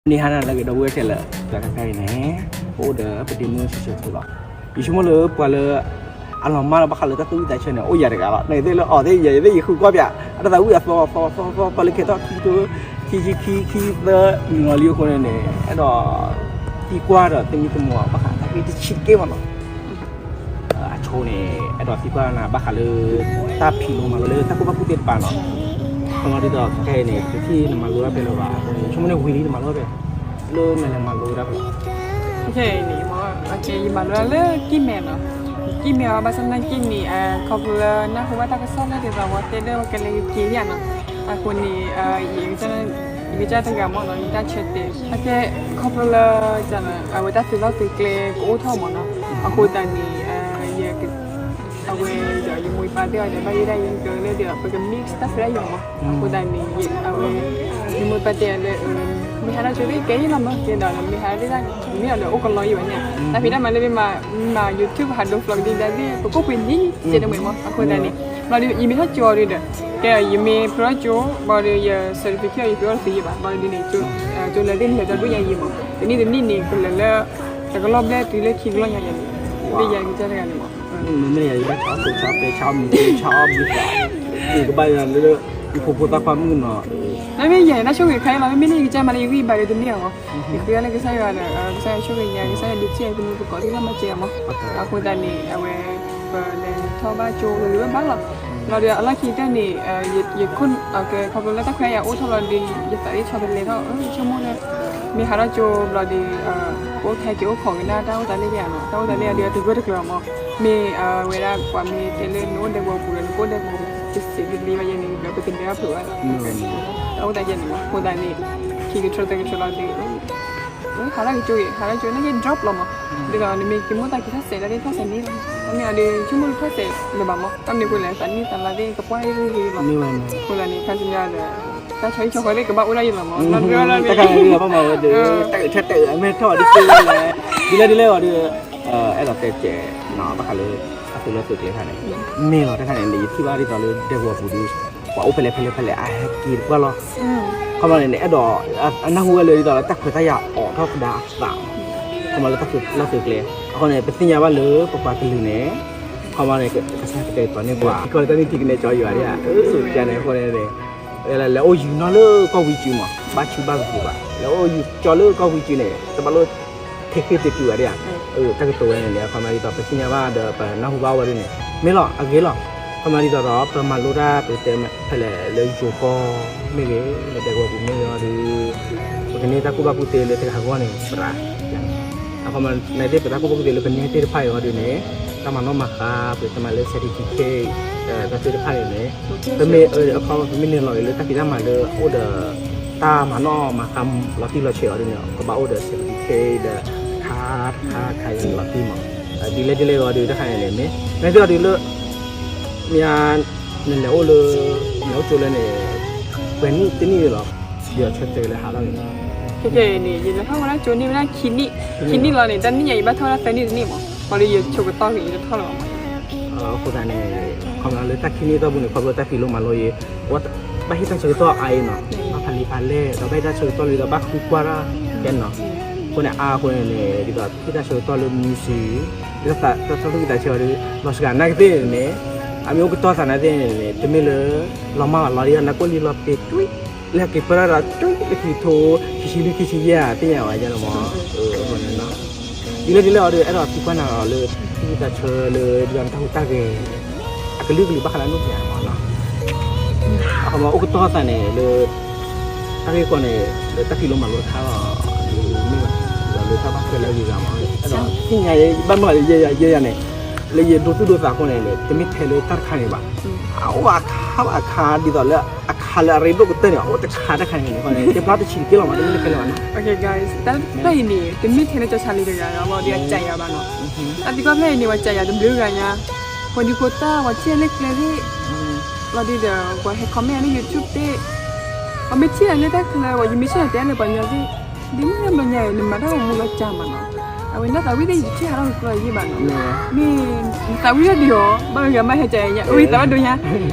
န့ၣ်ဟါနၤလၢအဂ့ၤ ဒီပုၢ်ဝဲၢ်ခဲလၢာ်, တၢ်ခါခဲအံၤန့ၣ် ပအိၣ်ဒီးပဒ့မုၣ်ဆံဆဲဖိလီၤ. ယဆိကမိၣ်လၢပှၤလၢ အလီၤမၢ်လီၤဘၣ်ဃးလၢတၢ်သူၣ်ဝံၣ်သးဆၢန့ၣ် အိၣ်ယၤတဂၤလီၤ. နသ့ၣ်လၢအီၤသ့ၣ်ယဲ ယသ့ၣ်ယဃုကွၢ်ပၠး အတၢ်သးဝံၣ်အသီသီသီသီ ပှၤလၢခဲထီၣ်ခံကထိ ခံဆံခံ ခံသၢ နွံလီၤလံအဃိန့ၣ်န့ၣ် အဲၣ်ဒိးသံကွၢ်ဒီးသမံသမိးဘၣ်ဃးတၢ်ဂ့ၢ်တဆံးတက့ၢ်မးနီၤ. အဆိန့ၣ် အဲၣ်ဒိးသံကွၢ်နၤဘၣ်ဃးလၢ တၢ်ဖံးလိမၤလိလၢတၢ်ကူၣ်ဘၣ်ကူၣ်သ့တကပၤနီၤ. ခီမီဒ်သိးခဲအံၤန့ၣ် ပတထံၣ်နမၤလိတၢ်ဖဲလၢၤဘၣ်အဃိန့ၣ် ဆိကမိၣ်န့ၣ်ဝံၤလံနမၤလိဖဲ လၢနလဲၤမၤလိဝဲဒၣ်ဖဲလဲၣ်. ခဲအံၤန့ၣ် ယမၤလိလၢကံၢ်မဲာ်နီၤ. ကံၢ်မဲာ်အီၤ ဘၣ်ဆၣ်သနာ်က့န့ၣ် ခီဖျိလၢနၢ်ဟူဘၣ်တၢ်ကစီၣ်လၢဒ်သိးဝဲတဲလၢပကလဲၤက့ၤယါနီၤ. အဃိန့ၣ် ယကစၢ်တဂၤမ့ၢ်နီၤ ယတၢ်ဆၢတဲာ် အကဲခီဖျိလၢ အဝဲတၢ်သုးလီၢ်သုးကျဲကအိၣ်ထီၣ်မ့ၢ်နီၤ. အဃိသတးန့ၣ် အဝဲ ယမိၢ်ယပၢ်သ့ၣ်အီၤဒီး ဘၣ်ယိၣ်ဒၣ်ယဲကလၢဒ်ဒီး ပက mix တၢ်ဖဲဒၣ်ယၤမး. အဃိသတးန့ၣ် အဝဲ ယမိၢ်ပၢ်တဲလၢ မ့ၢ်ဟးထီၣ်ကၠိသ့ၣ်ကဲယဲလီၤမး ကဲဒီးမ့ၢ်ဟးဒၣ် မ့ၢ်အီၤဒီးအိၣ်ကလီယံၤဘၣ်န့ၣ် တၢ်ဖံးတၢ်မၤလၢမ့ၢ်မၤ YouTube ဟးဒိ vlog ဒ်ဒၣ်သ့ၣ် ပကိၣ်ပှ့ၤန့ၣ် ကဲတမံၤမး. အဃိသတးန့ၣ် ဘျီဒီးယမ့ၢ်ထီၣ်ကၠိအီၤဒီး ကဲယမ့ၢ်ဖျိထီၣ်ကၠိ ဘျီဒီးယ certificate အီၤ ယသုးအီၤတသ့ယဲဘၣ်. ဘျီဒ်န့ၣ် ကၠိလၢသ့ၣ်န့ၣ် လဲၤတၢ်ဒိၣ်ညါယံၤမး. တနံၣ်တနံၣ်န့ၣ် ကလဲၤလၢ တကလီၢ်ဘျဲၣ်တုၤလၢခံကလီၢ်ညါယဲန့ၣ် မ့ၢ်ယၤကစၢ်တဂၤန့ၣ်မး. မ့မ့ၢ်ယၤ ယဘၣ်ဆါအီၣ်ဖိဆါပဲဆါအီၣ်မံၤဆါအီၣ်ဘံသး ယကဘၣ်ယၤလၢ ယဖိဖိသၣ်ခွါမုၣ်နီၤ. မ့မ့ၢ်ယၤန့ၣ် တၢ်ဆိၣ်ဂ့ၤတခါအံၤလီၤ. မ့မ့ၢ်န့ၣ်ယကစၢ်မၤလၢယဂံၢ်ဘါဒီးတမ့ၢ်အီၤမး. ယဃ့လၢကစၢ်ယွၤဒီး ကစၢ်ယွၤဆိၣ်ဂ့ၤညါ ကစၢ်ယွၤဒုးထံၣ်အကမူသကိးသ့ၣ်လၢမၤစၢၤယၤမး. အဃိသတးန့ၣ် အဝဲ ပလဲၤထီၣ်ဘၣ်ကၠိဝဲဘၣ်လီၤ. ဘျီဒီးအလီၢ်ခံကတၢၢ်န့ၣ် ယခိၣ် ခီဖျိလၢတၢ်ခွဲးယာ်အိၣ်ထီၣ်လီၤဒီး ယသးဒ်ဆီတလဲထီၣ် ဆိကမိၣ်လၢ မ့ၢ်ဟးထီၣ်ကၠိဘျီဒီး ကအိၣ်ထဲက့ၤအိၣ်ခိးက့ၤဒၣ်တၢ်အိၣ်သးလၢယၤနီၤ. တၢ်အိၣ်သးလၢယၤဒီး အတဂၢၢ်တကျၢၤမး. မ့ၢ်ဝဲဒၣ်ပှၤမ့ၢ်တဲလၢနအိၣ်ဒဲကဝီၤပူၤဒီး နကအိၣ်ဒဲကဝီၤပူၤ တစဲးတဘျ့ဘၣ်ယဲန့ၣ် ဒီးပတဒၢအဖျိးဘၣ်လီၤ. တၢ်အိၣ်သးယဲန့ၣ်မး. အဃိသတးန့ၣ် ခံကထြၢသၢကထြၢလီၤဒီး ဟးထီၣ်က့ၤကၠိဂ့ၤ ဟးထီၣ်ကၠိန့ၣ်က့ၤ drop လီၤမး. ဒ်သိးနမ့ၢ်က့ၤမိၣ်သးက့ၤထီၣ်စဲးဒၣ်သ့ၣ်ထီၣ်စဲးန့ၣ်လီၤ. အမ့ၢ်အီၤဒီး ဆိကမိၣ်တထီၣ်စဲးလၢၤဘၣ်မး. တၢ်မနုၤအဃိလဲၣ် သးနံၣ်သးလါသ့ၣ်ကပှၢ်အံၤဂ့ၤဂ့ၤလီၤ. အဃိသတးန့ၣ် ခါဆူညါဒီး တၢ်ဆီဟံၣ်ဆီဃီသ့ၣ်ကဘၣ်အိၣ်ဒၣ်ယံၤလီၤမး. တၢ်ခါန့ၣ်ဘၣ်မၤဝဲဒီး တၢ်အုးထဲတၢ်အုးအမဲာ်ထီၣ်ဒ်သိးလဲၣ် ဒ်လဲၣ်ဒ်လဲၣ်အီၤဒီး အဲၣ်ဒိးတဲကဲး ဘၣ်ဃးလၢ အသုးလီၢ်သုးကျဲခါန့ၣ် မ့ၢ်လီၤ တၢ်ခါန့ၣ် ယထံၣ်ဘၣ်ဒ်သိးလၢဒဲကဝီၤပူၤဒီး ပှၤအိၣ်ဖဲလဲၣ်ဖဲလဲၣ်ဖဲလဲၣ် အဟဲက့ၤတပှၢ်လီၤ. ခီမီန့ၣ် အဲၣ်ဒိး အနၢ်ဟူဝဲလၢဒ်သိးလၢတၢ်ခွဲးတၢ်ယာ်အိးထီၣ်ကဒါအသး ခီမီလၢတၢ်သုးလီၢ်သုးကျဲ အဃိန့ၣ် ပသ့ၣ်ညါဘၣ်လၢပပှၤကလုာ်န့ၣ် ခီမီန့ၣ် ကစၢ်ကတဲာ်ကတီၤန့ၢ်ပှၤ ကီၢ်လၢတၢ်နုၢ်ထံကနဲကၠီယွၤဒၣ် ကန့ၣ်အဃိန့ၣ် လဲၤအိၣ်ယံၤနီၢ်လၢကီၢ်ဝံစုမး ဘၣ်ဆူဘၣ်ကပူၤဘၣ် လဲၤအိၣ်ယံၤကၠီလၢကီၢ်ဝံစုန့ၣ် တဘၣ်လိၣ် ထဲဃ့ၢ်တတုၤဘၣ်ဒၣ် တၢ်ကတိၤဝဲန့ၣ်န့ၣ် ခီမီဒ်သိး ပသ့ၣ်ညါဘၣ်ဒီး ပနၢ်ဟူဘၣ်ဝဲဒ်န့ၣ် မ့ၢ်လီၤ အဂ့ၤလီၤ. ခီမီဒ်သိးဒီး ပမၤလိတၢ်ပတဲဖဲလဲၣ်လၢယိၤကီၢ်မ့ၢ်ဂ့ၤ လၢဒဲကဝီၤပူၤမ့ၢ်ဂ့ၤအီၤဒီး ပကန့ၢ်တၢ်ကူၣ်ဘၣ်ကူၣ်သ့လၢတဂၤဂီၢ်န့ၣ် သရၣ် အခီမီ နသ့ၣ်ပတၢ်ကူၣ်ဘၣ်ကူၣ်သ့လၢပန့ၢ်သ့ၣ်တဖၣ်အံၤအီၤဒ်န့ၣ် တၢ်မၤနီၣ်မၤဃါ ပတမၤလၢ certificate တၢ်သ့ၣ်တဖၣ်န့ၣ်န့ၣ် ပမ့ၢ် အခီမီ ပမ့ၢ်နုာ်လီၤအံၤလၢတၢ်ဖံးတၢ်မၤလၢအိၣ်ဒီး တၢ်မၤနီၣ်မၤဃါလီၤတံၢ်လီၤဆဲးအီၤဒ်န့ၣ် ကဘၣ်အိၣ်ဒီး certificate ဒီး တခါတခါတခါအံၤလီၤတံၢ်မး ဒ်လဲၣ်ဒ်လဲၣ်အီၤဒ်တခါန့ၣ်န့ၣ် မ့ၢ် နသ့ၣ်အီၤဒ်လၢ မ့ၢ် နလဲၤအိၣ်လၢ နလဲၤအိၣ်ကၠိလၢန့ၣ် ပှဲၤနံၣ်တနံၣ်လီၤ ဒ်အီၤဆၢတဲာ်လၢဟးထီၣ်န့ၣ် ခဲကနံၣ်အံၤန့ၣ် ယလဲၤထီၣ်ဝဲဒၣ်ကၠိန့ၢ်ဝဲဒၣ်ခံနံၣ် ခံနံၣ်လီၤန့ၣ် တနံၣ်ညါအံၤဘၣ်ထီၣ်ဝဲဒၣ်သၢနံၣ်တနံၣ်မး ဘျီဒီးယဆိကတီၢ်က့ၤယတထီၣ်လၢၤဘၣ်မး အဃိသတးန့ၣ် ခီဖျိလၢတၢ်ခံနံၣ်အတီၢ်ပူၤန့ၣ် ခီဖျိတၢ်ဖံးလိမၤလိအံၤ ဘၣ်ဟ့ၣ်တၢ်ဆၢကတီၢ်အါအံၤနီၤ ဘၣ်ဖးလံာ်ဖးလဲၢ် ဒီးဘၣ်ဟ့ၣ်တၢ်ဆၢကတီၢ်လၢဒီးဘၣ်ဃုကွၢ်တၢ်ကဲနီၤ အဃိန့ၣ် အါအဃိန့ၣ်န့ၣ် ဒ်သိးဟ့ၣ်တၢ်ဆၢကတီၢ်လၢ music လၢတၢ်သူၣ်ဖှံသးညီအီၤဒီး လီၤစှၤနာ်က့သ့ၣ်န့ၣ် အမ့ၢ်အိၣ်ကတီၢ်သးနာ်က့သ့ၣ်န့ၣ် တမ့ၢ်လၢ လီၤမၢ်ဘၣ်လီၤဒ်အနၢ်ကိၣ်လံလီၤပ့ၤတွံၢ် လၢက့ၤပၢၢ်ထီၣ်ဒီးတွံၢ်လၢခံကထိ ခံဆံလွံၢ်ခံဆံယဲၢ် သ့ၣ်ညါဝဲယဲၢ်လီၤမး အဃိန့ၣ်နီၤ ဒ်လဲၣ်ဒ်လဲၣ်အီၤဒီး အဲၣ်ဒိးသံကွၢ်နၤဒီးလၢ သူၣ်ဖှံသးညီလၢ ဒ်သိးနတၢ်ဟူးတၢ်ဂဲၤ အကလုာ်ကလုာ်ဘၣ်ဃးလၢနအိၣ်ပှဲၤမးနီၤ အခီမီအိၣ်ကတီၢ်သးန့ၣ်လၢ တၢ်ဂ့ၢ်ကီန့ၣ် လၢတၢ်ဖံးလိမၤလိတခါလီၤ ဒ်မ့ၢ်ဘၣ် ဒီးလၢတၢ်ဘၣ်ထွဲလၢအဂ့ၤဂၤမး အဲၣ်ဒိးသ့ၣ်ညါ ဘၣ်မနုၤလၢယဲယၤယဲယၤန့ၣ် လၢယဒိသူၣ်ဒိသးအဃိန့ၣ်န့ၣ် တမ့ၢ်ထဲလၢတၢ်တခါန့ၣ်ဘၣ် အအိၣ်အခါဘၣ်အခါဒ်သိးလၢ အခါလၢအရ့ဒိၣ်ကတၢၢ်န့ၣ် အအိၣ်တခါတခါန့ၣ်န့ၣ် တမ့ၢ်လၢခဲလၢာ်ဘၣ်နီၤ Okay guys တၢ်ဖဲအံၤန့ၣ် တမ့ၢ်ထဲလၢကၠီဆါလံတဂၤဒီး ဘၣ်ဒီးအကးယၤဘၣ်နီၤ တၢ်သံကွၢ်ဖဲအံၤန့ၣ် ပှၤကးယၤတဘျုးဂၤညါ ပှၤဒုးဖိသၣ် ပှၤထံၣ်လၢကျဲသ့ၣ် လီၤဒုးဒီး ပှၤဟဲ comment လၢ YouTube သ့ၣ် ပှၤမ့ၢ်ထံၣ်လၢတၢ်ချၢ ပှၤယမ့ၢ်ဆၢတဲလၢပှၤညီသ့ၣ် ဒ်မ့ၢ်ဘျီညါအံၤ နမၤတၢ်ဂီၤမူလီၤကၢ်မးနီၤ အဝဲနတၢ်သးဝံၣ်သ့ၣ် ယတထံၣ်ဟးထီၣ်ကကျီယံၣ်ဘၣ်နီၤ မ့ၢ်နသးဝံၣ်ဒၣ်ဒံးအီၤ ဘၣ်မ့ၢ်ဂၤမ့ၢ်ဟဲကးယၤညါ အဝဲသးဘၣ်ဒိညါ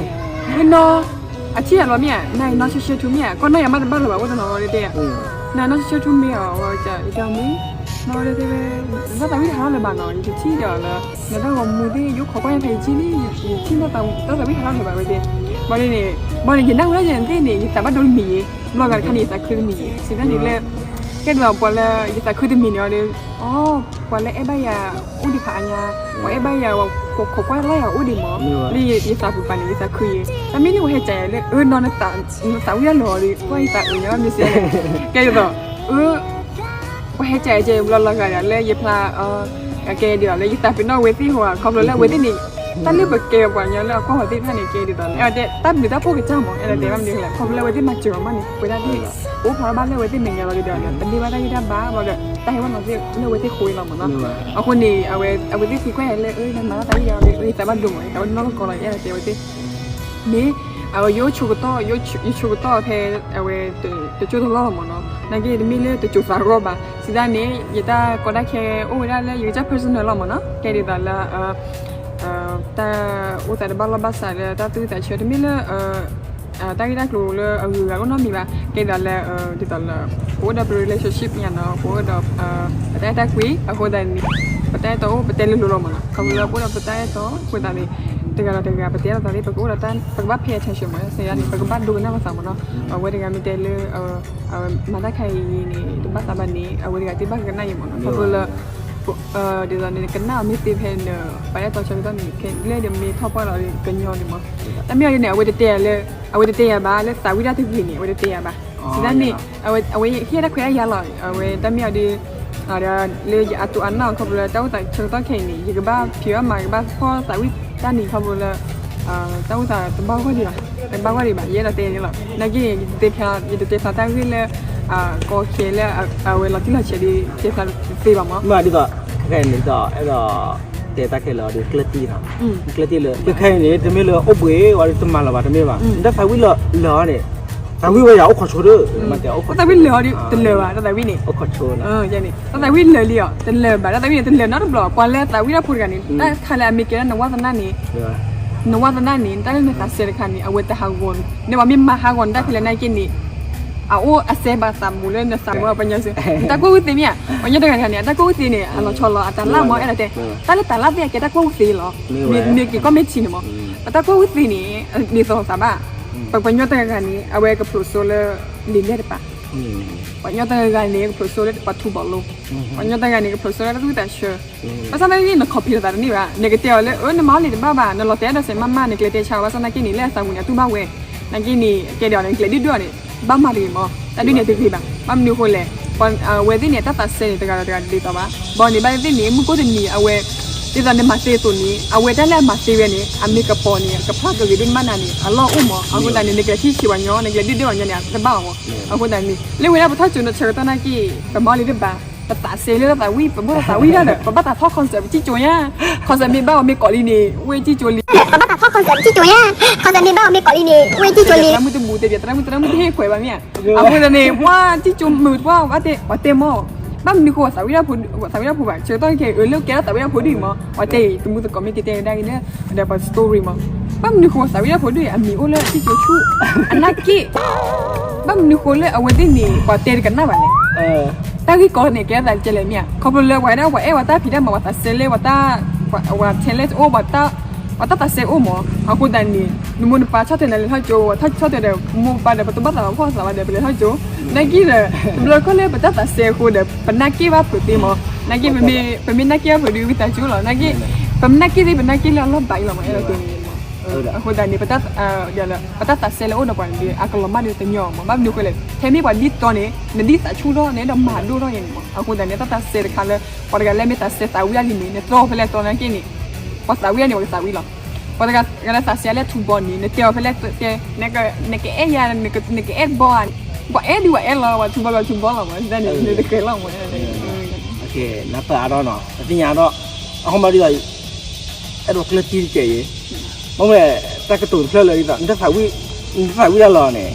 ဝဲနီၤ အထံၣ်ယၤလီၤမ့ၢ်ဧါ နၤအံၤနီၢ်ရှဲရှဲထူမ့ၢ်ဧါ ကီၢ်နီၢ်ယၤမ့ၢ်တဘၣ်လၢၤဘၣ် အိၣ်တနီၤဝဲဒၣ်တဲယၤ နနီၢ်ဆၢထူမ့ၢ်အီၤ ဝဲကမ့ၢ် နီၢ်တဲဝဲ တၢ်သးဝံၣ်တဟးထီၣ်လၢၤဘၣ်နီၤ, ယတထံၣ်ဒီးလၢ နတၢ်ဂီၤမူသ့ၣ် ယအိၣ်ခိးကွၢ်ယဖဲယထံၣ်လံ, ယထံၣ်နီၢ်သးဝံၣ်တၢ်သးဝံၣ်ဟးထီၣ်လၢၤဘၣ်ဝဲသ့ၣ်, ဘၣ်န့ၣ်န့ၣ် ဘၣ်န့ၣ် ယနၢ်ဟူဒၣ်ယဲသ့ၣ်န့ၣ် ယသးဘၣ်ဒိတမံၤယံၤ, ဘျီဂၤတခါန့ၣ် ယသးခုတမံၤယံၤ, စံးတၢ်န့ၣ်လၢ ကဲဒ်သိးပှၤလၢ ယသးခုတမံၤန့ၣ်အီၤဒီး အီ ပှၤလၢအဲၣ်ဘၣ်ယၤအိၣ်ဒံးဖးအါညါ, ပှၤအဲၣ်ဘၣ်ယၤ ပှၤခိးကွၢ်လီၤယၤအိၣ်ဒံးမး, လၢယသးပူၤပာ်န့ၣ် ယသးခုယံၤ, တၢ်မ့ၢ်လၢပှၤဟဲကးယၤလၢ အၢ နီၢ်နသးဝံၣ်တၢ်လၢၤအီၤဒီး ပှၤယသးအုးညါဘၣ်မ့ၢ်စ့ၢ်, ကဲဒ်သိး အၢ ပှၤဟဲကးယၤကဲဘျီလီၤဂာ်ဒီးလၢယဖျါ ကဲဒ်သိးလၢယသးပ့ၤနီၣ်အဝဲသ့ၣ်ဟိဧါ, ခီဖျိလၢအဝဲသ့ၣ်န့ၣ် တၢ်လၢပကဲပှၤကညီလၢအကွၢ်ဝဲသ့ၣ်တဖၣ်န့ၣ် ကဲဒ်သိးလၢ တၢ်ဘျုးတၢ်ဖှိၣ်ကစၢ်မး အဲၣ်ဒိးတဲဘၣ်မနုၤလဲၣ်, ခီဖျိလၢအဝဲသ့ၣ်မၤစၢၤအီၤမးန့ၣ် ပဝဲဒၣ်သ့ၣ် ပအိၣ်ဖျါထီၣ်ဘၣ်လၢအဝဲသ့ၣ်မဲာ်ညါလီၤဒီး ပန့ၢ်ဘၣ်တၢ်ဂံၢ်တၢ်ဘါဘၣ်ဒီး တၢ်ဟဲဘၣ်လီၤသ့ၣ်လၢအဝဲသ့ၣ်ဃိလီၤမးနီၤ, အဃိန့ၣ် အဝဲသ့ၣ်သံကွၢ်ယၤလၢ အၢ နမၤတၢ်သးဝံၣ်ဒီး အဝဲသ့ၣ်သးဘၣ်ဒိမး သးဘၣ်နီၢ်ကီၢ်လီၤ အဲၣ်ဒိးတဲအဝဲသ့ၣ် မ့ၢ် အဝဲယအိၣ်ဆိကတီၢ် ယဆိကတီၢ်ဖဲ အဝဲ တကၠိတလီၢ်လီၤမးနီၤ, နာ်က့တမ့ၢ်လၢတကၠိသးဂီၢ်ဘၣ်, စံးတၢ်န့ၣ် ယတၢ်ကီတၢ်ခဲအိၣ်ဝဲဒၣ်လၢယကစၢ် personal လီၤမးနီၤ, ကဲဒ်သိးလၢ တၢ်အိၣ်သးတဘၣ်လီၢ်ဘၣ်စးလၢတၢ်သူၣ်သးဆၢ တမ့ၢ်လၢ တၢ်ဂ့ၢ်တၢ်ကျိၤလၢအဂုၤအဂၤအိၣ်နီတမံၤဘၣ်, ကဲဒ်သိးလၢ ဒ်သိးလၢ ပအိၣ်ဒီးပ relationship ညါနီၤ ပအိၣ်ဒီး ပတၢ်အဲၣ်တၢ်ကွံ အဃိသတးန့ၣ် ပတၢ်အဲၣ်တီအိၣ် ပတဲလိၤလိၤလီၤမးနီၤ, ခီဖျိလၢပအိၣ်ဒီးပတၢ်အဲၣ်တီ အဃိသတးန့ၣ် တဂၤဒီးတဂၤ ပတဲလိာ်သးသ့ၣ် ပကအိၣ်ဒီးတၢ် ပကဘၣ် pay attention မး စံးယါန့ၣ် ပကဘၣ်ဒိကနၣ်လိာ်သးမးနီၤ, အဝဲတဂၤမ့ၢ်တဲလၢ မၤတၢ်ခါအံၤန့ၣ် တဘၣ်သးဘၣ်န့ၣ် အဝဲတဂၤသ့ၣ်ဘၣ်ကနၣ်ယံၤမးနီၤ, ခီဖျိလၢ ဒ်သိးန့ၣ် ကနၣ်အီၤမ့ၢ်သ့ဖဲန့ၣ် ပှၤအဲၣ်တီဆၢကတီၢ်န့ၣ် ခဲလၢာ်ဒီးမ့ၢ်ထီၣ်ပှၢ်လီၤကညီန့ၣ်မး, တၢ်မ့ၢ်အီၤဒ်န့ၣ် အဝဲတတဲယၤလၢ အဝဲတတဲယၤဘၣ် လၢသးဝံၣ်တၢ်တဂ့ၤန့ၣ် အဝဲတတဲယၤဘၣ်, စံးတၢ်န့ၣ် အဝဲဟ့ၣ်တၢ်ခွဲးတၢ်ယာ်လီၤ, အဝဲတၢ်မ့ၢ်အီၤဒ် လၢယအတိအနၢ်ခီဖျိလၢ တၢ်အိၣ်သးဆၢကတီၢ်ခဲအံၤန့ၣ် ယကဘၣ်ဖံးဘၣ်မၤ ကဘၣ်ဖီၣ်သးဝံၣ်တၢ်န့ၣ် ခီဖျိလၢ တၢ်အိၣ်သးတဘၣ်ဂီၢ်ဒံးဘၣ်, တဘၣ်ဂီၢ်ဒံးဘၣ် ယအဲၣ်ဒိးတဲန့ၣ်လီၤ, နာ်က့န့ၣ် ယတတဲဖျါ ယတတဲဖျါတၢ်ဂ့ၢ်လၢ ကီခဲလၢ အဝဲလီၤတံၢ်လီၤဆဲးဒ် တဲဖျါတသ့ဘၣ်မး, မ့ၢ်ဒ်သိး ခဲခဲအံၤန့ၣ်ဒ်သိး အဲၣ်ဒိး တဲတၢ်ခဲလၢာ်အီၤဒီး ကျၢၢ်တံၢ်နီၤ, ကျၢၢ်တံၢ်လၢ ခဲခဲအံၤန့ၣ် တမ့ၢ်လၢအိၣ်ဘှံးဝဲဒီး တမၤလၢၤဘၣ် တမ့ၢ်ဘၣ်, တၢ်သးဝံၣ်လၢလၢာ်အီၤန့ၣ် သးဝံၣ်ဝဲယၤအိၣ်ခိးဆိဒီး တၢ်သးဝံၣ်လၢာ်အီၤဒီး တလၢာ်ဘၣ် တၢ်သးဝံၣ်န့ၣ် အိၣ်ခိးဆိ တၢ်သးဝံၣ်လၢာ်လံအီၤ တလၢာ်ဘၣ် တၢ်သးဝံၣ်န့ၣ် တလၢာ်နီတဘျီ ပှၤလၢသးဝံၣ်တၢ်ဖိတဂၤန့ၣ် တၢ်ခါလၢအမ့ၢ်ကဲလၢနဝါသနၣ်န့ၣ် နဝါသနၣ်န့ၣ် တၢ်လၢနသးစဲတခါန့ၣ် အဝဲတဟးဂီၤန့ၣ် ပှၤမ့ၢ်မၤဟးဂီၤနတၢ်ခဲလၢာ်နာ်က့န့ၣ် အအိၣ်အစဲဘၣ်သးမူလၢနသးမူပှၤညီစဲ တၢ်ကွၢ်ဝံသ့မ့ၢ်ဧါ ပှၤညီတဂၤတဂၤန့ၣ် အတၢ်ကွၢ်ဝံသ့န့ၣ် အလီၤဆီလီၤ အတၢ်လၢ်မ့ၢ်အဲၣ်ဒိးတဲ တၢ်လၢတၢ်လၢ်သ့ၣ်အကဲတၢ်ကွၢ်ဝံသ့လီၤ မ့ၢ်က့ၤကီၢ်မ့ၢ်ထံန့ၣ်မး ပတၢ်ကွၢ်ဝံသ့န့ၣ် ဒ်သိးသးဘၣ် ပှၤညီတဂၤဂၤန့ၣ် အဝဲကဖျိးစိလၢ လံာ်လဲၢ်တပၤ ပှၤညီတဂၤဂၤန့ၣ် ကဖျိးစိလၢပှၤထူပီၤလိ ပှၤညီတဂၤဂၤန့ၣ် ကဖျိးစိလၢတၢ်သူၣ်တၢ်ဆၢ ဘၣ်ဆၣ်သနာ်က့ န copy လိာ်သးတန့ၢ်ဘၣ် နကတဲအီၤလၢ အၢ နမၤအီၤလံာ်တဘၣ်ဘၣ် နလီၤတဲာ်ဒီးစဲးမးမး နကျဲတဲဆါ ဘၣ်ဆၣ်သနာ်က့န့ၣ် လၢအသးပူၤန့ၣ် အတူၢ်ဘၣ်ဝဲ နာ်က့န့ၣ် ကဲဒီးနကျဲဒုၣ်ဒွၣ်န့ၣ် ဘၣ်မၤတဂ့ၤမး တၢ်ဒုၣ်န့ၣ်တဂ့ၤဘၣ် ဘၣ်မနုၤအဃိလဲၣ် အဝဲသ့ၣ်န့ၣ် အတၢ်သးစဲန့ၣ် တဂၤဒီးတဂၤဒ်သိးဘၣ် ဘၣ်န့ၣ်ဘၣ်သ့ၣ်န့ၣ် မုၢ်ကိၣ်တနံၤ အဝဲ ဒ်သိးနမၤသ့အသိးန့ၣ် အဝဲတၢ်လၢအမၤသ့ဝဲန့ၣ် အမ့ၢ်ကပီၤန့ၣ် ကဖျါကဂ့ၤဒိၣ်မးနၤန့ၣ် အလီၢ်အိၣ်မး အဃိသတးန့ၣ် နကျဲထံၣ်ဆံးပှၤညီ နကျဲဒုၣ်ဒွၣ်ပှၤညီန့ၣ် တဘၣ်အီၤမး အဃိသတးန့ၣ် လၢဝဲဒၣ်ပထီၣ်ကၠိၤနီၢ်ဆၢကတီၢ်နာ်က့ ပမၤအီၤလံာ်တဘၣ် ပသးစဲလၢတၢ်သးဝံၣ် ပဘၣ်သးဝံၣ်တၢ်ဒီး ပဘၣ်သးထီၣ် concept ပထံၣ်ကၠိၤညါ concept မ့ၢ်ဘၣ်အီၤမ့ၢ်ကိးလံန့ၣ် ဝဲထံၣ်ကၠိၤလံ ပဘၣ်သးထီၣ် concept ပထံၣ်ကၠိၤညါ concept မ့ၢ်ဘၣ်အီၤမ့ၢ်ကိးလံန့ၣ် ဝဲထံၣ်ကၠိၤလံ သရၣ်မုၣ်တဘူးတဲပၠး သရၣ်မုၣ် သရၣ်မုၣ်တဟ့ၣ်ခွဲးဘၣ်မ့ၢ်ဧါ အဃိသတးန့ၣ် ပှၤထံၣ်ကၠိၤမုာ်တပှၢ် ပှၤတဲမး ဘၣ်မနုၤဃိ သးဝံၣ်တၢ်ဖိ သးဝံၣ်တၢ်ဖိဘၣ် ဆၢကတီၢ်ခဲအံၤ လၢကဲထီၣ်သးဝံၣ်တၢ်ဖိဒ်အံၤမး ပှၤတဲအံၤ သမူသကိးမ့ၢ်က့ၤတဲဝဲဒၣ်အံၤလၢ ဒီးပှၤ story မး ဘၣ်မနုၤဃိ သးဝံၣ်တၢ်ဖိဒ်အံၤ အမံၤအိၣ်လၢထံၣ်ကၠိၤဆူၣ် အနၢ်က့ၣ် ဘၣ်မနုၤဃိလၢအဝဲသ့ၣ်န့ၣ် ပှၤတဲတကနၣ်ဘၣ်လဲၣ် တၢ်ဂ့ၢ်ကီန့ၣ် ကဲထီၣ်သးကဲလဲၣ်မ့ၢ်ဧါ ခီဖျိလၢပှၤဒၣ်ပှၤအဲၣ်ပှၤတၢ်ဖံးတၢ်မၤ ပှၤသးစဲလၢ ပှၤ talent အိၣ် ပှၤတၢ်သးစဲအိၣ်မး အဃိသတးန့ၣ် နမိၢ်နပၢ်ဆီၣ်ထွဲနၤလဲၤထီၣ်ကၠိ ပှၤဆီၣ်ထွဲဒီး မိၢ်ပၢ်ဒီး ပတဘၣ်သးလီၤဖှီၣ်သးဘၣ်ဒီး ပလဲၤထီၣ်ကၠိ နာ်က့ဒီး တဘျီခီၣ်လၢပတၢ်သးစဲအဃိဒီး ပနၢ်က့ၣ်ဘၣ်ဖုးသ့မး နာ်က့ ပမ့ၢ်နၢ်က့ၣ်ဘၣ်ဖုးဒီး ဝံသးစူၤလီၤ နာ်က့ ပမ့ၢ်နၢ်က့ၣ်သ့ ပနၢ်က့ၣ်လၢအလီၢ်ဘၣ်အံၤလီၤမး အဲၣ်ဒိးတဲန့ၣ် အဃိသတးန့ၣ် ပတၢ် ပတၢ်သးစဲလၢအိၣ်ဒီးပှၤန့ၣ် အကလီၤမၢ်ဒီးတညီမး ဘၣ်မနုၤအဃိလဲၣ် ထဲမ့ၢ်ပှၤဒ်သိးန့ၣ် နဒ်သးဆူၣ်ထီၣ်န့ၣ်ဒီးမၤဒိၣ်ထီၣ်ယဲန့ၣ်မး အဃိသတးန့ၣ် တၢ်သးစဲတခါလၢ ပှၤတဂၤလၢမ့ၢ်သးစဲသးဝံၣ်အလံန့ၣ် နသီဖဲလဲၣ်သီနာ်က့န့ၣ် ပှၤသးဝံၣ်အန့ၣ် ပှၤကသးဝံၣ်လီၤ ပှၤတဂၤလၢသးစဲလၢထူဘီန့ၣ် နတဲအီၤဖဲလဲၣ်တဲ နကအဲၣ်ယၤ နကအဲၣ်ဘီဧါ ပှၤအဲၣ်ဒုးပှၤအဲၣ်လီၤ ပှၤထူဘီပှၤထူဘီလီၤမး န့ၣ် နတကြၢးလီၤမး နပၢ်အါထီၣ်နီၤ ပသ့ၣ်ညါဒီး အဃိမးဒ်သိး အဲၣ်ဒိးကျၢၢ်တံၢ်တကဲးအံၤ မ့ၢ်ဝဲ တၢ်ကတိၤတဖျၢၣ်လၢဒ်သိး နတၢ်သးဝံၣ် နတၢ်သးဝံၣ်တၢ်လီၤန့ၣ်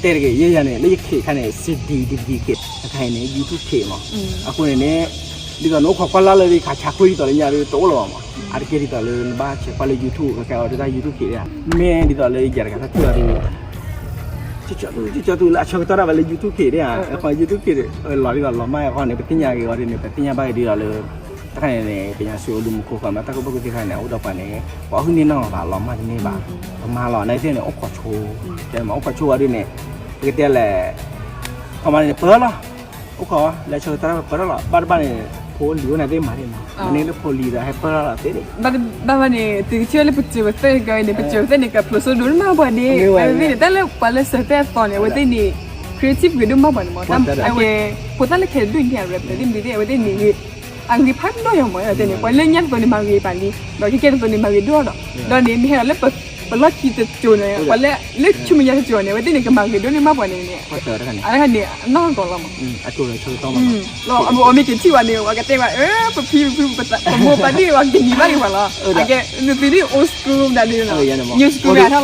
တဲတက့ၢ် ယဲယၤန့ၣ် လၢယခ့အခါန့ၣ် CD DVD ခ့ အခါအံၤန့ၣ် YouTube ခ့မး အဃိန့ၣ်န့ၣ် ဒ်သိးနအိၣ်ခိးကွၢ်လၢ်လၢယခးဆါခွံဒ်သိးလၢ ယၤဒ်တအိၣ်လၢၤဘၣ်မး အါတက့ၢ်ဒ်သိးလၢနဘၣ်ဆဲးကွၢ်လၢ YouTube ခဲခဲအံၤဒ်တၢ် YouTube ခ့ မ့ၢ်ဒ်သိးလၢယၤတဂၤတၢ်ထံၣ်အီၤဒ် ကၠီသူလၢအဆၢကတီၢ်ဒၣ်ဝဲလၢ YouTube ဖ့ဒၣ်ဧါ, အဃိ YouTube ဖ့ဒီး လီၤဒ်သိးလီၤမၢ်အဃိန့ၣ် ပသ့ၣ်ညါဂ့ၤဝဲဒ်န့ၣ် ပသ့ၣ်ညါဘၣ်ဂ့ၤဒ်သိးလၢ တခါန့ၣ်န့ၣ် ပညါစံးအိၣ်ဒုးမူခိၣ်ဃီမး တၢ်ကူၣ်ဘၣ်ကူၣ်သ့ခါန့ၣ် အအိၣ်ဒီးပှၤန့ၣ် ပှၤဟုၣ်န့ၢ်နီၢ်ဘၣ်လီၤမၢ်တန့ၢ်ဘၣ်, ပမၤလီၤ နာ်သ့ၣ်န့ၣ် အိၣ်ခိးဆိ, တဲမး အိၣ်ခိးဆိဝဲဒ်န့ၣ် ပကတဲလဲၣ် ခီမးန့ၣ် ပၢလီၤ, အိၣ်ခိး လဲၤဆၢကတီၢ်ပၢလီၤ, ဘၣ်တဘၣ်န့ၣ် ဖိလံၤအိၣ်နာ်သ့ၣ်မးန့ၣ်မး, မ့ၢ်န့ၣ်လၢဖိလံၤဒီး ဟဲပၢလီၤသ့န့ၣ် ဘၣ်ဘၣ်န့ၣ် သုကထံၣ်ဝဲလၢပစၢၤပသဲၣ်ကန့ၣ် ပစၢၤပသဲၣ်န့ၣ် ကဖျိးစိဒိၣ်န့ၣ်မးပှၤဒ့, အဝဲသ့ၣ်န့ၣ် တၢ်လၢပှၤလၢစၢၤသဲၣ်အသီန့ၣ် အဝဲသ့ၣ်န့ၣ် creative ဂ့ၤဒိၣ်မးပှၤန့ၣ်မး, အဝဲ ဖိသၣ်လၢခဲဒိၣ်န့ၣ် အရပသ့ၣ်မ့ၢ်သ့ၣ် အဝဲသ့ၣ်န့ၣ် အဂ့ၤဖးဒိၣ်ယၤမး အဝဲသ့ၣ်န့ၣ် ပှၤလၢညါတသိးန့ၣ် မၤဂ့ၤပာ်လံ, ဒီးခဲကဲတသိးန့ၣ် မၤဂ့ၤဒိၣ်ဒီး, ဒီးန့ၣ် မ့ၢ်ဟဲဒီးလၢပလီၢ်ခံတစိၤန့ၣ် ပှၤလၢ လၢဆူမဲာ်ညါတစိၤန့ၣ် အဝဲသ့ၣ်န့ၣ် ကမၤဂ့ၤဒိၣ်န့ၢ်မးပှၤန့ၣ်န့ၣ်, အတၢ်န့ၣ် အနီၢ်ကီၢ်လီၤမး အဝဲအီၤမ့ၢ်ကထံၣ်ဝဲန့ၣ် ပှၤကတဲဝဲ ပဖံပဖု ပမိၢ်ပပၢ်ဒ်အံၤ ပှၤကနံၤဘၣ်ဒံးပှၤလီၤ, အကဲ နသုဒ် old school မတၤဒ်န့ၣ်လီၤ, new school မ့ၢ်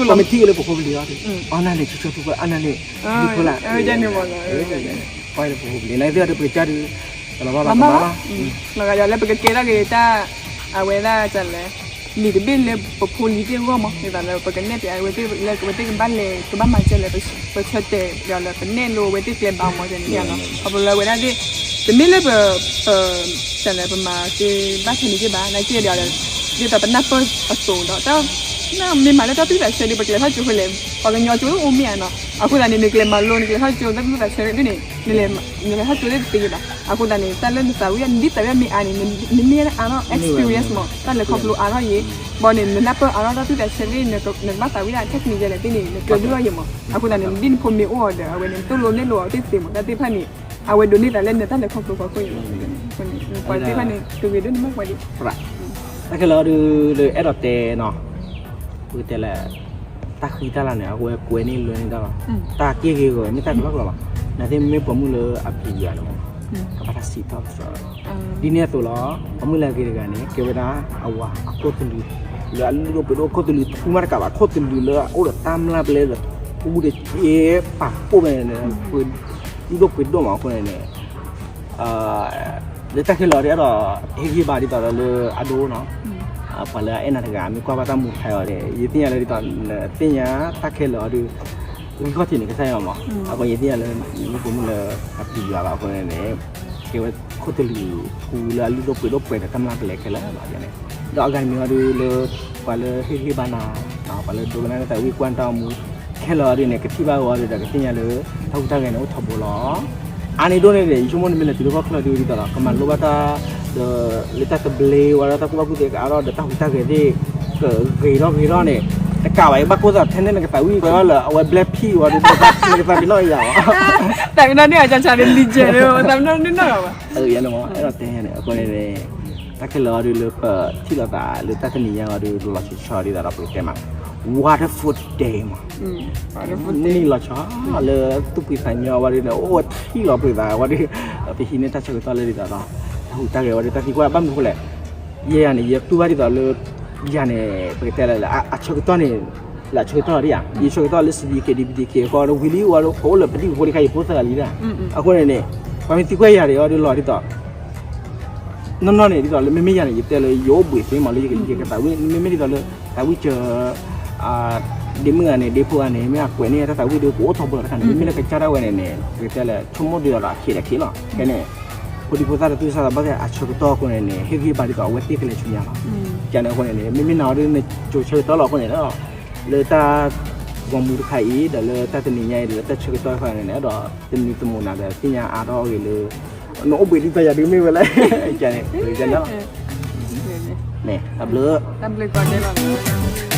အထီၣ်လီၤ old school လီၤ, အီၣ်နၢ်န့ၣ် ဆၢဆၢဖိဖိ အါနၢ်န့ၣ် ဒ်ဖိလၢ ပှၤလၢပဖိပလံၤ နသ့ၣ်ဒီးပကစၢ်ဒုး လီၤဘၣ်လီၤမးလီၤ, လီၤဂာ်ဒီးလၢပကကဲထီၣ်က့ၤတၢ် အဝဲဒၣ်လဲၣ် လံာ်တဘ့ၣ်လၢပဖိလံၤသ့ၣ်အဂီၢ်မး မ့ၢ်သးလၢပကနဲၣ်ပျဲအဝဲသ့ၣ်လၢအဝဲသ့ၣ်ကဘၣ်လဲၤ ကဘၣ်မၤစၢၤလဲၣ် ပဆၢတဲာ်ဒီးလၢပနဲၣ်လိဝဲသ့ၣ်ကျဲဘၣ်မး တဲန့ၣ်လီၤ, ခီဖျိလၢအဝဲဒၣ်သ့ၣ် တမ့ၢ်လၢပ ပ တလဲၣ် ပမၤက့ၤဘၣ်ထဲန့ၣ်က့ၤဘၣ် နာ်က့ၤဒီး ဒ်သိးပနၢ်ပၢၢ်အသိးဒီး တၢ် မ့ၢ်မၤလၢတၢ်သူၣ်သးဆၢဒ်ပကျဲၤထီၣ်ကၠိဃိလဲၣ် ပှၤကညီကၠိအိၣ်မ့ၢ်ဧါနီၤ, အဃိသတးန့ၣ် နကျဲၤမၤလိ နကျဲၤထီၣ်ကၠိ တၢ်သူၣ်သးဆၢဒ်န့ၣ် နလဲၤထီၣ်ကၠိသ့ၣ်တသ့ဘၣ်, အဃိသတးန့ၣ် တၢ်လၢနသးဝံၣ် နဒ်သးဝံၣ်မ့ၢ်အါန့ၣ် နမ့ၢ်အါထီၣ် experience မး တၢ်လဲၤခီဖျိအါထီၣ်ယံၤ, ဘၣ်န့ၣ် နနၢ်ပၢၢ်အါထီၣ်တၢ်သူၣ်သးဆၢဒ်န့ၣ် နကဘၣ်သးဝံၣ်ဒၣ် technique လဲၣ်သ့ၣ်န့ၣ် နကၢၤဒိၣ်ထီၣ်ယံၤမး, အဃိသတးန့ၣ် နဒ်နဖိမ့ၢ်အိၣ်အီၤဒီး အဝဲန့ၣ် နသိၣ်လိနဲၣ်လိအီၤသ့ၣ်သ့မး တၢ်သ့ၣ်တဖၣ်န့ၣ် အဝဲဒိးန့ၢ်သးလၢနတၢ်လဲၤခီဖျိအဃိအံၤ, ပှၤသ့ၣ်တဖၣ်န့ၣ် ကဂ့ၤဒိၣ်န့ၢ်မးပှၤဒ် တၢ်ခဲလၢာ်အီၤဒုးလၢအဲၣ်ဒိးတဲနီၤ, ပကတဲလၢ တၢ်ဃံတၢ်လၤန့ၣ် အဝဲကွဲးန့ၢ်လွဲန့ၢ်တၢ်လီၤ, တၢ်က့ၢ်ဂ့ၤဂီၤမ့ၢ်တၢ်ကလီကလီဘၣ်, နာ်သ့ၣ်မ့ၢ်ပိာ်မုၣ်လၢအဖံးယၤန့ၣ်မး, ကဘၣ်တၢ်စံးထီၣ်ပတြၢၤ, ဒ်န့ၣ်အသိးလီၤ, ပိာ်မုၣ်လၢအဂ့ၤတဂၤန့ၣ် ကဲဝဲဒၣ်အဝၤအခိၣ်သလုး, လၢအလုၢ်ဒိၣ်ပှ့ၤဒိၣ်အခိၣ်သလုးထူမးတကးဘၣ် အခိၣ်သလုးလၢအအိၣ်ဒီးတၢ်မျၢ်ပလဲဒီး ထူဒီးက့ပာ်ဖှိၣ်ဝဲန့ၣ် လုၢ်ဒိၣ်ပှ့ၤဒိၣ်မးအဃိန့ၣ်န့ၣ် လၢတၢ်ခဲလၢာ်အီၤဒ်အဲၣ်ဒိး ဟ့ၣ်ဂံၢ်ဘါဒ်သိးဒီးလၢအဒိနီၤ, ပှၤလၢအအဲၣ်နၤတဂၤ မ့ၢ်ကွၢ်ဘၣ်တၢ်မူတခါအံၤအီၤဒီး ယသ့ၣ်ညါလၢဒ်သိး နသ့ၣ်ညါတၢ်ခဲလၢာ်အီၤဒုး ဂံၢ်ခီၣ်ထံးန့ၣ် ကစၢ်ယွၤမး, အဃိယသ့ၣ်ညါလၢ မ့ၢ်ပိာ်မုၣ်လၢအဖံးယၤလီၤအဃိန့ၣ်န့ၣ် ကဲဝဲခိၣ်သလုးထူလၢအလုၢ်ဒိၣ်ပှ့ၤဒိၣ်ပှဲၤဒီးတၢ်မျၢ်ပလဲခဲလၢာ်လီၤန့ၣ်, ဒီးအဂၤတမံၤအီၤဒုးလၢ ပှၤလၢဟ့ၣ်ဂံၢ်ဘါနၤ ပှၤလၢဒိကနၣ်နသးဝံၣ်ကွၢ်နတၢ်အိၣ်မူ ခဲလၢာ်အီၤဒုးန့ၣ် ကထံၣ်ဘၣ်ဝဲအီၤဒုးဒီးကသ့ၣ်ညါလၢ တၢ်ဟူးတၢ်ဂဲၤန့ၣ်အိၣ်ထီဘိလီၤ. အါန့ၢ်ဒိၣ်န့ၣ်ဒီး ယဆိကမိၣ်န့ၣ်မ့ၢ်လဲၤတုၤလၢကီၢ်ချၢဒုးဒ်သိးဒီး ကမၤလိဘၣ်တၢ် ဒီး လၢတၢ်သဘျ့ဝဲဒီးတၢ်ကူၣ်ဘၣ်ကူၣ်သ့ကအါထီၣ်ဒီးတၢ်ဟူးတၢ်ဂဲၤသ့ၣ် ကဂ့ၤထီၣ်ဂ့ၤထီၣ်န့ၣ် တကးဘၣ်အံၤ ဘၣ်ကိၢ်သးထဲန့ၣ် နကသးဝံၣ်ကွဲးအီၤလၢ အဝဲဘျဲၣ်ဖံၣ်ဝဲဒုး နကသးပ့ၤနီၣ်ယၤဘၣ် သးပ့ၤနီၣ်န့ၣ် အကဆါန့ၣ် လံၤကဲးန့ၣ် သးပ့ၤနီၣ်န့ၣ်နီၢ်လီၤဘၣ် အဲၣ်ဒိးတဲန့ၣ် အဃိန့ၣ်န့ၣ် တၢ်ခဲလၢာ်အီၤဒုးလၢပထံၣ်လိာ်သးလၢတၢ်တနံၤညါအီၤဒုး လိၤလီၤဆီဆီဒ်သိးဒီးပကတဲမး Wonderful day မး နံၣ်လီၤဆီ လၢသူၣ်ဖှံသးညီဝဲဒုးန့ၣ် အိၣ်ထံၣ်လီၤပှဲၤသးဝဲဒုး ပဟံးန့ၢ်တၢ်ဆၢကတီၢ်လၢဒ်သိးဒီး တၢ်ဟူးတၢ်ဂဲၤဝဲဒုး တၢ်သံကွၢ်ဘၣ်မနုၤအဃိလဲၣ် ယဲယၤန့ၣ် ယတူၢ်ဘၣ်ဒ်သိးလၢ ယၤန့ၣ် ပကတဲလၢ အဆၢကတီၢ်န့ၣ် လၢအဆၢကတီၢ်ဒ်ယၤ ယဆၢကတီၢ်လၢ C D K D B D K အဃိဒီး ဝံၤလံဝဲဒီး ပအိၣ်လၢပဒံၣ်ပဖိလံခါ ယဖိသၢဂၤလံဒၣ် အဃိန့ၣ်န့ၣ် ပှၤမ့ၢ်သံကွၢ်ယၤဒီးအီၤဒုးလီၤဒ်သိး နီၢ်နီၢ်န့ၣ် ဒ်သိးလၢမ့မ့ၢ်ယၤန့ၣ် ယတဲလၢယအိၣ်ဘှံးသ့မးလၢ ယကသးဝံၣ် မ့မ့ၢ်ဒ်သိးလၢ သးဝံၣ်စၢၤ ဒ့မုၣ်ဂၤန့ၣ် ဒ့ဖိဂၤန့ၣ် မ့ၢ်အကွဲးန့ၢ်တၢ်သးဝံၣ်ဒီး ကအိၣ်ထီဘိလီၤတခါန့ၣ် မ့မ့ၢ်လၢကစၢ်ဒၣ်ဝဲန့ၣ်န့ၣ် ပကတဲလၢ ဆိကမိၣ်ဒ်သိးဒီးအခ့ဒီးခ့လီၤ ခဲန့ၣ် ဖိဒံဖိသၣ်တသူၣ်စၢ်သးဘီၣ်သ့ၣ်အဆၢကတီၢ်အဃိန့ၣ်န့ၣ် ဟ့ၣ်ဂံၢ်ဘါဒ်သိးအဝဲသ့ၣ်ကလဲၤဆူညါလီၤ ကန့ၣ်အဃိန့ၣ်န့ၣ် မ့မ့ၢ်နၤအီၤဒ်နကၠိၤဆၢကတီၢ်လီၤအဃိန့ၣ်ဒီး လၢတၢ်ဂီၤမူတခါအံၤ ဒီးလၢတၢ်တနံၤညါအံၤ ဒီးလၢတၢ်ဆၢကတီၢ်တခါန့ၣ်န့ၣ် ဒီးသမံသမိးနၤဒီးသ့ၣ်ညါအါထီၣ်အဂ့ၢ်လၢ နအိၣ်ဘှံးဒ်သိးယၤဒုးမ့ၢ်ဝဲလဲၣ် ကန့ၣ် ကန့ၣ်လီၤ တၢ်ဘျုး တၢ်ဘျုးကိးဂၤဒဲးလီၤ